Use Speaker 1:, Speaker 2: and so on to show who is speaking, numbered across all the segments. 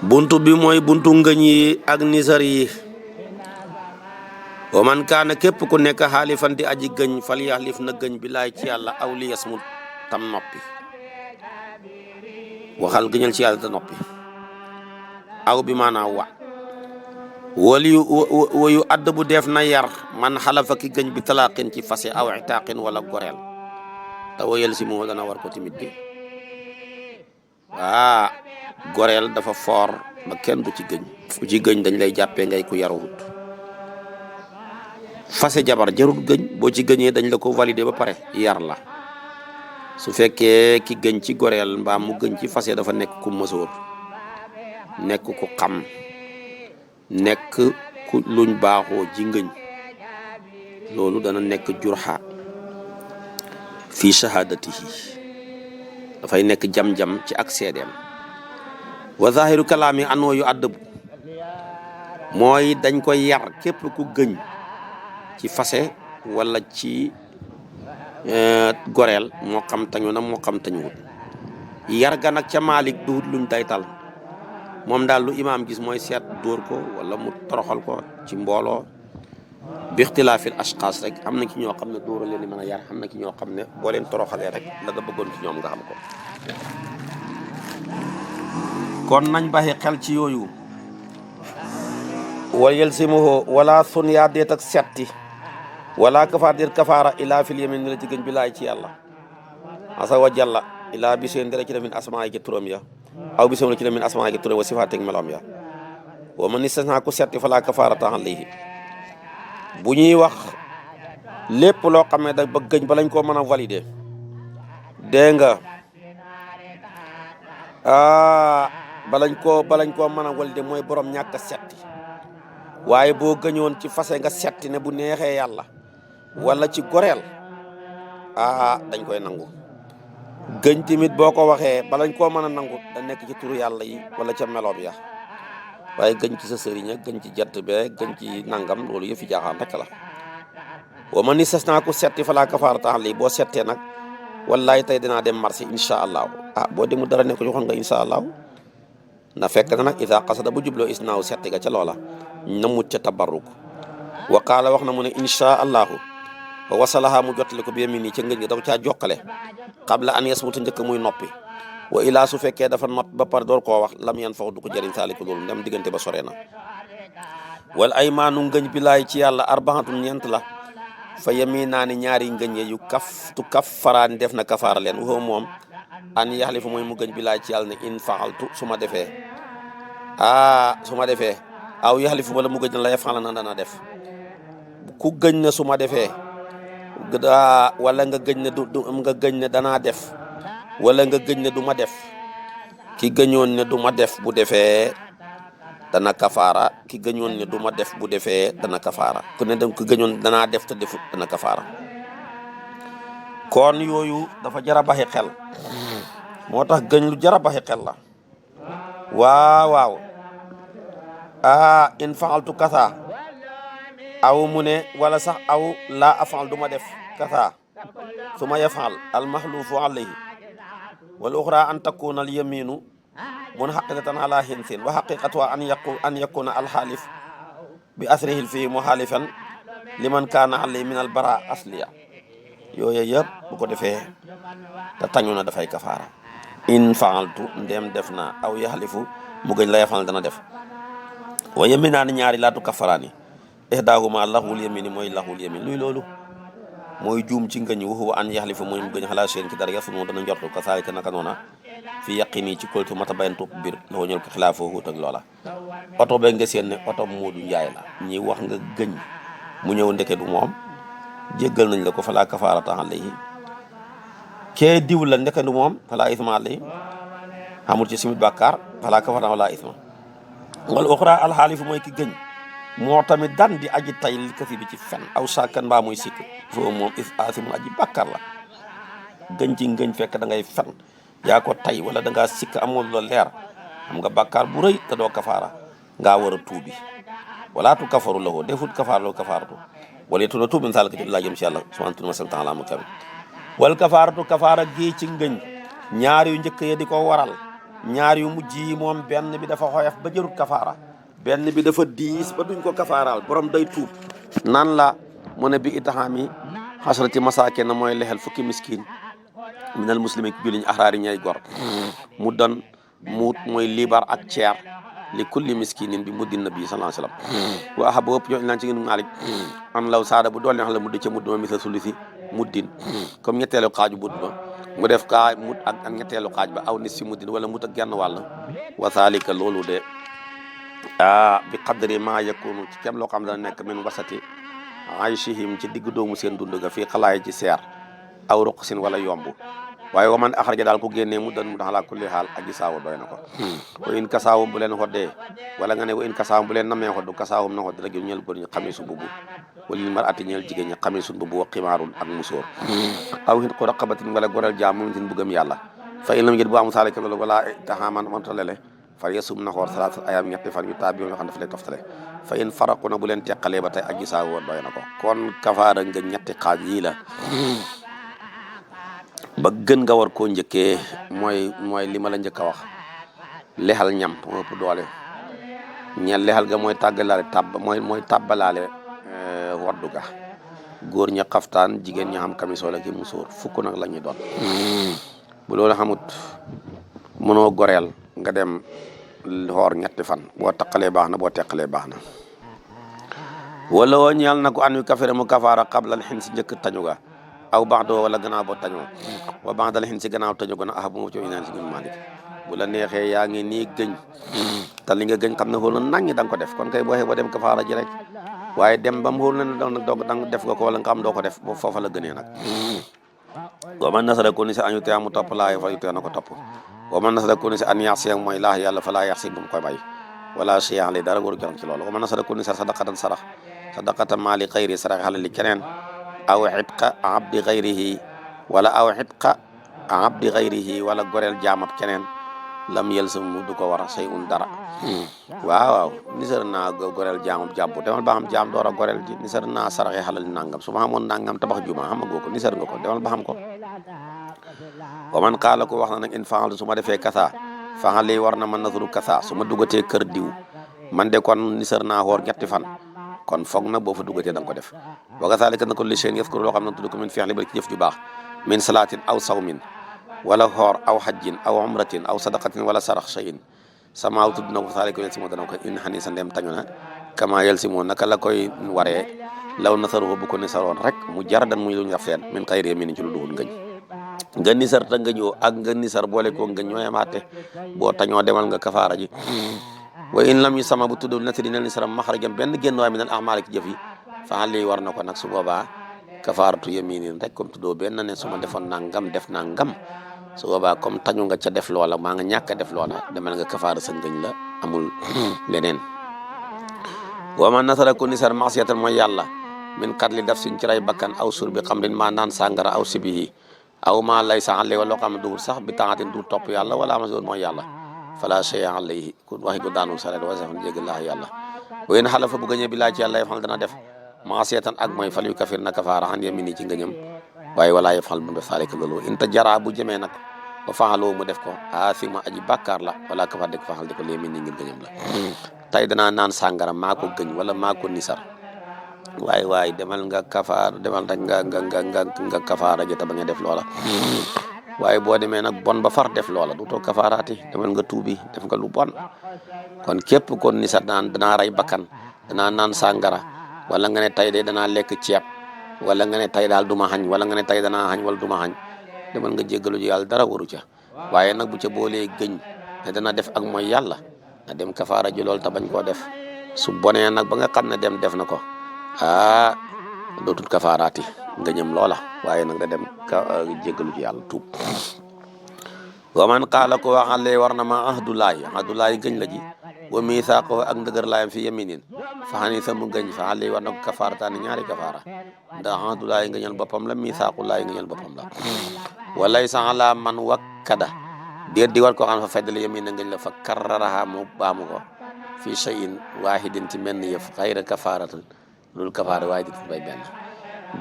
Speaker 1: buntu bi mooy buntu ngëñ yi ak nisar yi. wa man kaana képp ku nekk xaalifan di aji gëñ fal yaxlif na gëñ bi laay ci yàlla aw li yasmut tam noppi. waxal gëñal ci yàlla te noppi. aw bi maanaa wayu add bu def na yar man xalafa ki gëñ bi talaqin ci fase aw itaqin wala goreel te wayal si moo dana war ko timit bi goreel dafa foor ba kenn du ci gëñ. fu ci gëñ dañ lay jàppee ngay ku yaruwut. fase jabar jarut gëñ, boo ci gëñee dañ la ko valider ba pare yar la. su fekkee ki gëñ ci goreel mbaa mu gëñ ci fase dafa nekk ku mësoor, nekk ku xam, nekk ku luñ baaxoo ji ngëñ, loolu dana nekk jurxa fii shahadatihi, dafay nekk jam-jam ci ak seedeem. wa zahiru kalaami anoo yu addabu mooy dañ koy yar képp ku gëñ ci fase wala ci goreel, moo xam tañu na moo xam tañuwut. yar ga nag ca Maalik duhut luñ daytal, moom daal lu imaam gis mooy seet dóor ko wala mu toroxal ko ci mbooloo bi ixtilaafil ashxaas rek. am na ci ñoo xam ne dóora leen di mën a yar, am na ci ñoo xam ne boo leen toroxalee rek la nga bëggoon ci ñoom nga xam ko. kon nañ baxi xel ci yooyu. wal yelsimuhu wala sun yaa deet ak setti wala kafaar dir kafaara ilaa fil yamin ni la ci gëñ bi laay ci yàlla asa wa jalla ilaa bi seen dara ci demin asmaa yi ci turam ya aw bi seen la ci demin asmaa yi ci turam wa sifaateeg meloom ya. wa man istasnaa ku setti falaa kafaarata alayhi. bu ñuy wax lépp loo xam ne da ba gëñ ba lañ koo mën a valider, dégg nga balañ koo mën a valider mooy borom ñàkk a setti. waaye boo gëñoon ci fase nga setti ne bu neexee yàlla wala ci goreel dañ koy nangu. gëñ tamit boo ko waxee balañ koo mën a nangu da nekk ci turu yàlla yi wala ca meloom ya. waaye gëñ ci sa sëriñ ak gëñ ci jant bee gëñ ci nangam loolu yëfi jaaxaan rek la. wa man istasnaa ku setti falaa kafaarata alayhi. boo settee nag wallaay tey dinaa dem marché incha allahu boo demul dara nekk joxoon nga incha allahu na fekk na nag isa qasada bu jubloo isnaaw setti ga ca loola na mut ca tabarruk. wa qaala wax na mu ne incha allahu wa wasalaha mu jottali ko bi yamini ca ngëñ gi da ko caa jokkale qabla an yasmuta njëkk muy noppi. wa ilaa su fekkee dafa not ba pare door koo wax lam yan fax du ko jëriñ saaliku loolu ndem diggante ba sore na. wal aymaanu ngëñ bi laay ci yàlla arbaxatun ñeent la. fa yaminaani ñaari ngëñ yu kaffaraan def na kafaara leen. waxoo moom an yaxlifa mooy mu gëñ bi laay ci yàlla ne in faxaltu su ma defee aw yaxlifu wala mu gëñ na la yafaala na dana def. ku gëñ na su ma defee wala nga gëñ ne nga gëñ ne danaa def wala nga gëñ ne du ma def. ki gëñoon ne du ma def bu defee dana kafaara. ki gëñoon ne du ma def bu defee dana kafaara. ku ne ku gëñoon danaa def te defut dana kafaara. kon yooyu dafa jar a baxi xel, moo tax gëñ lu jar a baxi xel la. waaw in faxaltu kasa aw mu ne wala sax aw laa afal du ma def kasa su ma yafaal almaxluufu alayhi wal uxra an takuna al yaminu munxaqidatan ala hinsin wa xaqiqatuha an yakuna alxaalif bi asrihil fii muxaalifan liman kaana alayhi min al bara asliya. yooyu yëpp bu ko defee te tañu na dafay kafaara. in faaltu ndem def naa aw yaxlifu mu gëñ la yafaal dana def. wa yaminaani ñaari laatu kafaraani ihdaahuma laxwul yamini mooy laxwul yamin. luy loolu mooy juum ci ngëñ waxu an yaxlifu mooy mu gëñ xalaa seen ci dara yasu moom dana njortu ko saalika naka noona fi yaqini ci koltu mata bayan topp biir la ñëw ko xilaafoo xuut ak loola. oto ba nga seen ne oto Moodu Njaay la ñi wax nga gëñ mu ñëw ndeke du moom jéggal nañ la ko falaa kafaarata alayhi. kee diw la ndeke du moom falaa isma alayhi, xamul ci simit bàkkaar falaa kafaarata wala isma. wal uxra alxaalifu mooy ki gëñ moo tamit dan di aji tay li kasi bi ci fen aw sàkkan mbaa muy sikk foofu moom is asimun aji bàkkaar la. gëñ ci ngëñ fekk da ngay fen yaa ko tay wala da ngaa sikk amul la leer xam nga bàkkaar bu rëy te doo kafaara ngaa war a tuubi. wala tu kafaru lahu defut kafaar loo kafaaratu wala tuna tuubin saalika ci laa jëm si yàlla subhanahu wa ta'ala mu kam. wal kafaaratu kafaara gi ci ngëñ ñaar yu njëkk ya di ko waral ñaar yu mujj yi moom benn bi dafa xoyof ba jërut kafaara benn bi dafa diis ba duñ ko kafaaraal borom day tuub nan la mu ne bi itaxaami xasrati masaakin na mooy lexel fukki miskin minal muslimi julliñ axraari ñay gor mu don muut mooy libar ak ceer li kulli miskinin bi muddin nabi sallallahu alayhi wasallam wa aha bopp ñoo naan ci ngeen Maalik am law saada bu dool neex la mudd ca mudd ma misa sulusi muddin comme ñetteelu xaaju mudd ba mu def kaa mut ak ñetteelu xaaj ba aw nis si muddin wala mut ak genn wàll wa zalika loolu de bi qadri ma yakunu ci kem loo xam dana nekk min wasati ayshihim ci digg doomu seen dund ga fii xalaay ci seer aw ruqsin wala yomb waaye wa man axraja daal ku génnee mu dan mu dax laa kulli xaal aji saawu doy na ko wa in kasaawum bu leen xoddee wala nga ne wa in kasaawum bu leen namee xoddu kasaawum na xodd rek yu ñeel góor ñi xamee su bubu walil mar ati ñeel jigéen ñi xamee sun bubu wa ximaarun ak musóor aw hit ku raqabatin wala goreel jaam moom tin bëggam yàlla fa in lam jët bu am saalika loolu wala taxaaman montalele far yasum na xoor salaat ayam ñetti fan yu taab yoo xam dafa lay toftale fa in faraqu na bu leen teqalee ba tey aji saawu doy na ko kon kafaara nga ñetti xaaj yii la ba gën nga war koo njëkkee mooy li ma la njëkk a wax lexal ñam moo ëpp doole ña lexal ga mooy tàggalaale mooy tàbbalaale waddu ga góor ña xaftaan jigéen ña xam kamisool ak musóor fukk nag la ñuy doon bu loolu xamut mënoo goreel nga dem xoor ñetti fan boo taqalee baax na boo teqalee baax na wala woo ñeel na ko an wi kafere mu kafaara xablal xin si njëkk tañu ga aw baax doo wala gannaaw boo tañoo wa baax dal xin si gannaaw tañu gën a ah bu ma ci inaan si gën Maalik bu la neexee yaa ngi nii gëñ te li nga gëñ xam ne xool na naññi da nga ko def kon kay boo xee ba dem kafaara ji rek waaye dem ba mu xool na ne danga def nga ko wala nga xam doo ko def boobu foofa la gënee nag wa man nasara ko ni si añu teya mu topp laa fa yu tee na ko topp wa man nasara ko ni si an yax si mooy laa yàlla fa laa yax si bu mu koy bay wala siyan li dara waru jox ci loolu wa man nasara ko ni sa sadaqatan sarax sadaqatan maali xayri sarax xale li keneen aw xitqa abdi xayrihi wala aw xitqa abdi xayrihi wala goreel jaamab keneen lam yel sa mu du ko war a say un dara waaw nisar naa goreel jaamab jàmbu demal ba xam jaam door a goreel ji nisar naa saraxe xalal nangam su ma xamoon nangam tabax juma xam nga ko nisar nga ko demal ba xam ko wa man qaala ko wax na nag in faal su ma defee kasa faal li war na man nasuru kasa su ma dugatee kër diw man de kon nisar naa xoor ñetti fan kon foog na boo fa dugatee da nga ko def wa kazaalika na ko li seen yaskuru loo xam ne tudd ko min fi'li bari ci jëf ju baax min salaatin aw sawmin wala xoor aw hajjin aw umratin aw sadaqatin wala sarax shay'in samaaw tudd na ko kazaalika yel si moo dana ko in xani sa ndem tañu na kama yel si moo naka la koy waree law nasaruhu bu ko nisaroon rek mu jar dan muy lu ñu rafet min xayri min ci lu duhul ngëñ nga nisar ta ngëñoo ak nga nisar boole ko ngëñ ñooy amaate boo tañoo demal nga kafaara ji wa in lam yu sama bu tudd natri nel nisaram maxarajam benn génn waay mi nal ahmaal ci jëf yi fa lii war na ko nag su boobaa kafaaratu yaminin rek comme tuddoo benn ne su ma defoon nangam def nangam su boobaa comme tañu nga ca def loola maa nga ñàkk a def loola demal nga kafaara sa ngëñ la amul leneen wa man nasara ko nisar masiyatan mooy yàlla min qatli daf sin ci ray bakkan aw surbi xamrin maa naan sàngara aw sibihi aw maa lay sa ale wala loo xam ne dugul sax bi taatin du topp yàlla wala ama doon mooy yàlla fala shay'a alayhi ku waxi ko daanul sareet wasafan jégal laa yàlla bu ngeen xalafa bu gëñee bi laa ci yàlla yafal dana def maasiyatan ak mooy fal yu kafir na kafaara xan yamini ci ngëñam waaye walaa yafal bu def saalika loolu inta jara bu jëmee nag ba faxaloo mu def ko aasima aji bàkkaar la wala kafaar de ko faxal di ko léemini ngir ngëñam la tey danaa naan sàngara maa ko gëñ wala maa ko nisar waaye demal nga kafaar demal rek nga kafaara jota ba nga def loola waaye boo demee nag bon ba far def loola du too kafaaraati demal nga tuubi def nga lu bon kon képp kon nisar danaa rey bakkan danaa naan sàngara wala nga ne tey de danaa lekk ceeb wala nga ne tey daal du ma xañ wala nga ne tey danaa xañ wala du ma xañ demal nga jéggalu ji yàlla dara waru ca waaye nag bu ca boolee gëñ ne dana def ak mooy yàlla na dem kafaara ji loolu te bañ koo def su bonee nag ba nga xam ne dem def na ko dootul kafaaraati nga ñëm loola waaye nag da dem jéggalu ci yàlla tuub wa man qaala ko waxale war na ma ahdulaahi gëñ la ji wa misaaqo ak ndëgër laayam fi yaminin faxani sa mu gëñ faxale war na ko kafaarataani ñaari kafaara ndax ahdulaahi nga ñal boppam la misaaqulaahi nga ñal boppam la walay sa ala man wakkada déet di war koo xam ne fa feddale yamin na ngëñ la fa karraraha mu baamu ko fi shay'in waahidin ci menn yëf xayra kafaaratan loolu kafaara waaye dit bay benn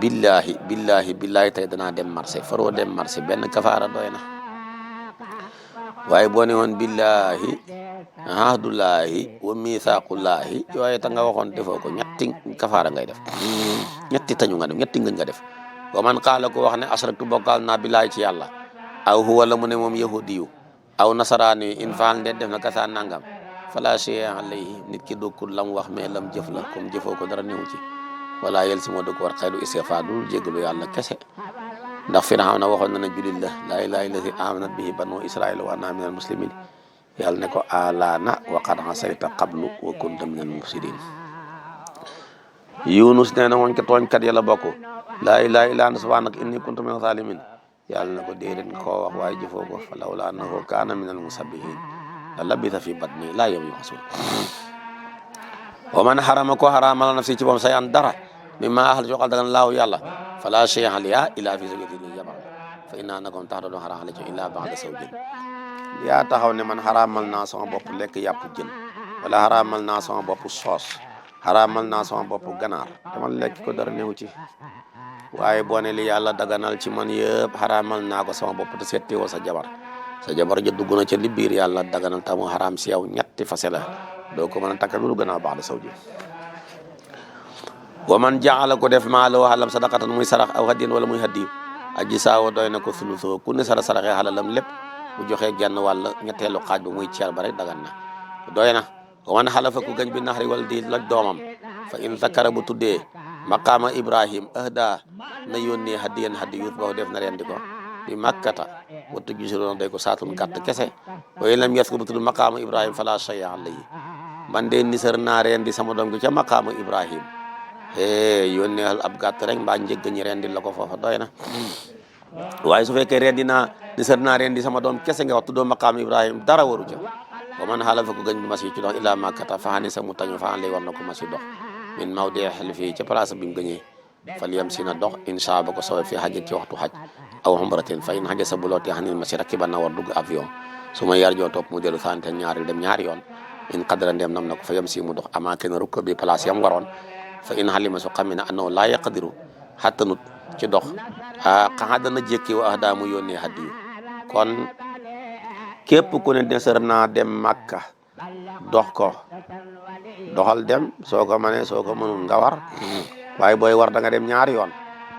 Speaker 1: billahi tey danaa dem marché faroo dem marché benn kafaara doy na waaye boo ne woon billahi ahdullahi wa mithaqullahi yooye ta nga waxoon defoo ko ñetti kafaara ngay def ñetti tañu nga def ñetti ngëñ nga def wa man qaala ko wax ne asraktu bokkaal naa billahi ci yàlla aw huwa la mu ne moom yahudiyu aw nasaraani in faal nde def na kasaa nangam fala shay'a alayhi nit ki dokkul lam wax mais lam jëf la comme jëfoo ko dara newu ci wala yel si moo dëkk war xayru istighfar dul jéggalu yàlla kese ndax Firawna waxoon na ne julit la laa ilaaha illazi amanat bihi banu israila wa ana minal muslimin yàlla ne ko alaana wa qad asayta qablu wa kunta minal mufsidin Yunus nee na woon ke tooñkat yàlla bokk laa ilaaha illa anta subhanaka inni kuntu minaz zalimin yàlla na ko déedéet nga koo wax waaye jëfoo ko fa lawla annahu kaana minal musabbihin la labitha fi batni laa yawma yub'asun wa man harama ko haramal nafsi ci boom say an dara mimma ahal joxal dagan laaw yàlla fala shay'a alayha illa fi zawjati li jabar fa inna nakum tahdadu haram alaykum illa ba'da zawjin yaa taxaw ne man haramal naa sama bopp lekk yàpp jën wala haramal naa sama bopp soos haramal naa sama bopp ganaar dama lekk ko dara newu ci waaye boo ne li yàlla daganal ci man yëpp haramal naa ko sama bopp te setti woo sa jabar ja dugg na ca li biir yàlla daganal tamu haram si yow ñetti fase la doo ko mën a takk lu gannaaw ba'da zawjin wa man jaala ko def maaloo xalam sadaqatan muy sarax aw hadiyan wala muy hadiyu aji saawa doy na ko sulusoo ku ne saraxee xalalam lépp bu joxee genn wàll ñetteelu xaaj ba muy ceer ba rek dagan na doy na wa man xalafa ku gañ bi naxari wala di laj doomam fa in zakara bu tuddee maqaama ibrahim ahda na yónnee hadiyan hadiyut ba def na rendi ko bi makkata wattu gisuroon day ko saatum gàtt kese wa in lam yasku bu tudd maqaama ibrahim fala shay'a alayhi man de nisar naa rendi sama doom gi ca maqaama ibrahim yónneel ab gàtt rek mbaa njëgg ñi rendi la ko foofa doy na waaye su fekkee rendi naa ni sër naa rendi sama doom kese nga wax tuddoo maqaam ibrahim dara waru ca wa man xalafa ko gëñ bi masi ci dox ila makkata faxani sa mu tañu faxan lay war na ko masi dox min mawdi xel fii ca place bi mu gëñee fal yam si na dox insha ba ko soobee fii xajit ci waxtu xaj aw umratin fa in xaja sa bulooti xanil masi rakiba na war dugg avion su ma yar joo topp mu dellu sante ñaari dem ñaari yoon in qadra ndem nam na ko fa yam si mu dox ama kenn rukk bi place yam waroon fa in xalima su xam ne annahu laa yaqdiru xattanut ci dox xanaa dana jékki wa ahdaa mu yónnee hadiyu kon képp ku ne desër naa dem Makka dox ko doxal dem soo ko mënee soo ko mënul nga war waaye booy war da nga dem ñaari yoon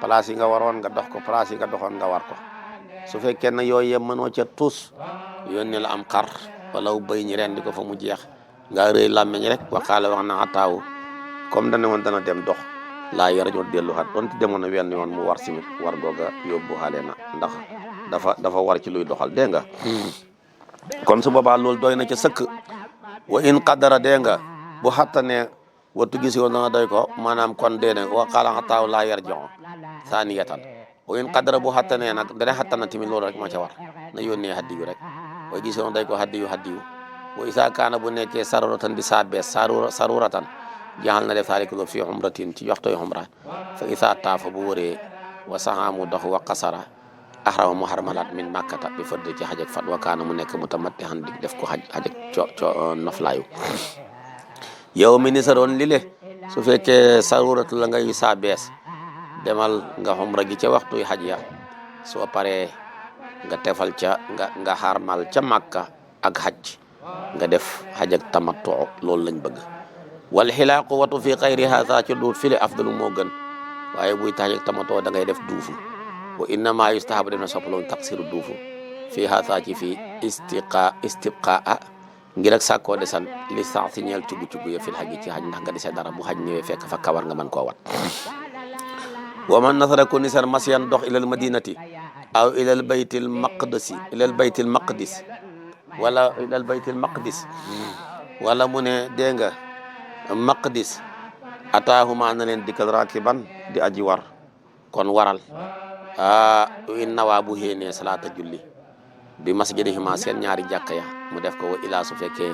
Speaker 1: place yi nga waroon nga dox ko place yi nga doxoon nga war ko su fekkee ne yooyu yëpp mënoo ca tus yónnee la am xar wala bëy ñi rendi ko fa mu jeex nga rëy làmmeñ rek waxaale wax na ataawu comme dane woon dana dem dox laa yara ñoo dellu xat donte demoon na wenn yoon mu war simit war googa yóbbu xaale na ndax dafa war ci luy doxal dégg nga kon su boobaa loolu doy na ca sëkk wa in qadara dégg nga bu xattane wattu gis yoon dana doy ko maanaam kon dee ne wa qaala xataaw laa yar joxo saaniyatan wa in qadara bu xattane nag dana xattana tamit loolu rek moo ca war na yónnee hadiyu rek way gis yoon doy ko hadiyu wa isa kaana bu nekkee saruratan di saa bees saruratan jaxal na def taalik loolu fii umratin ci waxtoy umra fa isa taafa bu wëree wa saxaamu dox wa qasara axrama mu xarmalaat min makkata bi fëdd ci xaj ak fat wa kaana mu nekk mutamattihan di def ko xaj ak noflaayu yow mi ni sa doon lile su fekkee saruratu la ngay saa bees demal nga umra gi ca waxtuy xaj ya soo paree nga tefal ca nga xarmal ca makka ak xaj nga def xaj ak tamattu loolu lañ bëgg wal xilaaqu watu fi xayri haasa ci duut file afdalu moo gën waaye buy tax ak tamatoo da ngay def duufu wa innama yustahabu def na soppaloon taksiru duufu fii haasa ci fii istibqaa ngir ak sàkkoo desan li sax si ñeel cugu-cugu ya fil xaj ci xaj ndax nga dese dara bu xaj ñëwee fekk fa kawar nga mën koo wat wa man nasara ko nisar masiyan dox ilal madinati aw ilal baytil maqdisi wala ilal baytil maqdis wala mu ne dégg nga maqdis ataahuma na leen dikkal rakiban di aji war kon waral in nawaa bu xéenee salaata julli bi masjidihima seen ñaari jàkka ya mu def ko wa ilaa su fekkee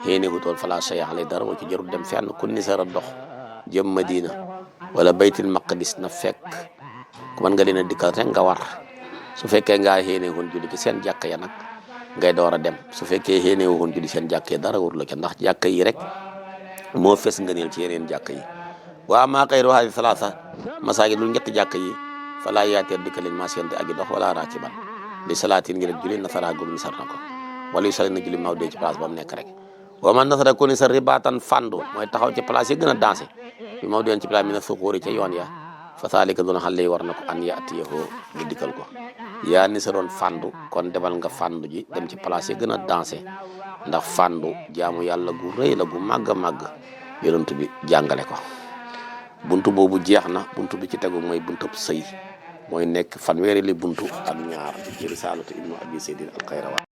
Speaker 1: xéene wutoon fala shay'a alayhi dara wa ci jarul dem fenn ku nisara dox jëm Madina wala baytil maqdis na fekk ku mën nga leen a dikkal rek nga war su fekkee ngaa xéene woon julli ci seen jàkka ya nag ngay door a dem su fekkee xéene woon julli seen jàkka ya dara warul la ca ndax jàkka yi rek moo fes nga neel ci yeneen jàkka yi wa amma xayru haadi salaasa masaajid lu ñetti jàkka yi fala yaateer dikka leen maa seen di agi dox wala raakiban li salaatin ngir julli nasara gum nisar na ko wala yu sali na julli maw dee ci place ba mu nekk rek wa man nasara ko ni sa ribaatan fandu mooy taxaw ci place yi gën a dansé bi maw deen ci place mi na suxóori ca yoon ya fa saalika doona xale yi war na ko an yaatiyahu mu dikkal ko yaa ni sa doon fandu kon demal nga fandu ji dem ci place yi gën a dansé ndax fandu jaamu yàlla gu rëy la gu màgg a màgg yonent bi jàngale ko buntu boobu jeex na buntu bi ci tegu mooy buntu sëy mooy nekk fanweeri li buntu ak ñaar ci risaalatu ibnu abi seydin al Qayrawaan